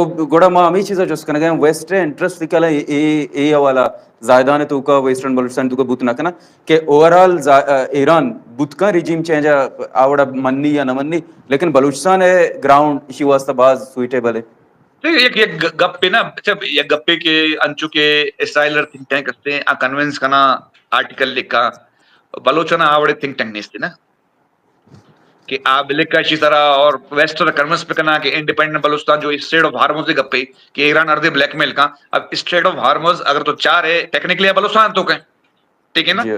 گڑا ما ہمے چیز ءَ جست کنگ ءَ ایں، ویسٹ ءِ انٹرسٹ کل اے، اے، اے حوالہ زاہدان ءِ توکا، ویسٹرن بلوچستان ءِ توکا بوت نہ کناں کہ اوورآل زا-، ا، ایران بوت کن رجیم چینج ءَ آ وڑا منی یا نہ منی، لیکن بلوچستان ءِ گراؤنڈ ایشی واسطہ باز سوئٹیبل ہے۔ تو یک، یک گ-، گپے نا، اچھا، یک گپے کہ انچو کہ اسرائیل ءِ تھنک ٹینک ہستے، آ کنونس کنا، آرٹیکل لکھا، بلوچانا آ وڑے تھنک ٹینک نیستے نا۔ کہ آ بلکہ اشی سرا اور ویسٹ ءَ کنونس بکناں کہ انڈیپینڈنٹ بلوچستان جو اسٹریٹ آف ہارمز ءِ گپے کہ ایران ہردے بلیک میل کاں۔ اب اسٹریٹ آف ہارمز اگر تو چارے ٹیکنیکلی بلوچستان ءِ توکا، ٹھیک ہے نا؟ جی۔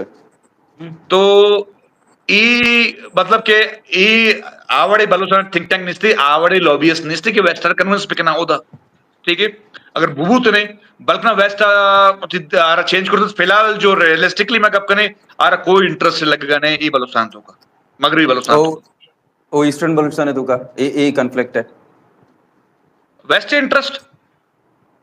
تو ای مطلب کہ ای آ وڑے بلوچستان تھنک ٹینک نیستی، آ وڑے لابیسٹ نیستی کہ ویسٹ ءَ کنونس بکناں اودا۔ ٹھیک ہے؟ اگر بوت نے، بلکنا ویسٹ ءَ آرا چینج کرتے، فی الحال جو ریئلسٹکلی میں گپ کنے، آرا کوئی انٹرسٹ لگگا نے ای بلوچستان ءِ توکا، مغربی بلوچستان ءِ او، توکا۔ او ایسٹرن بلوچستان ءِ توکا، اے، اے کنفلکٹ ہے۔ ویسٹ ءِ انٹرسٹ؟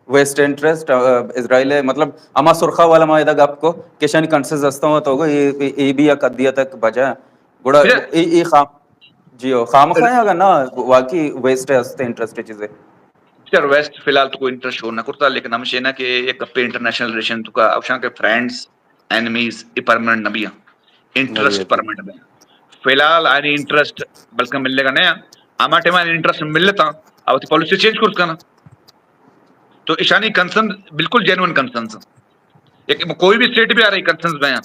ویسٹ ءِ انٹرسٹ، آ، اسرائیل ءِ، مطلب، ہما سرخا والا ما ادا گپ کو کہ شانی کنسز ہستاں تو گو، اے، اے، اے بھی یک حدیہ تک بجا۔ گڑا بجا۔ اے، اے خام-، جی ہو، خامخا ہے اگر نا، واقعی ویسٹ ءِ ہستے انٹرسٹ چیزیں۔ سر، ویسٹ فی الحال تو کوئی انٹرسٹ شو نہ کرتا، لیکن ہمشے نا کہ یک گپے انٹرنیشنل ریلیشن توکا، اوشاں کہ فرینڈز، اینمیز، اے پرماننٹ نہ بیاں، انٹرسٹ پرماننٹ بیاں۔ فی الحال آنی انٹرسٹ بلکہ ملے گا نیا، ہما ٹائم آنی انٹرسٹ ملتا، اب وتی پالیسی چینج کرت کنا۔ تو اشانی کنسرن بالکل جینوئن کنسرنز ہیں۔ یک کوئی بھی اسٹیٹ بھی آ رہی کنسرنز بیاں۔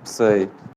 صحیح۔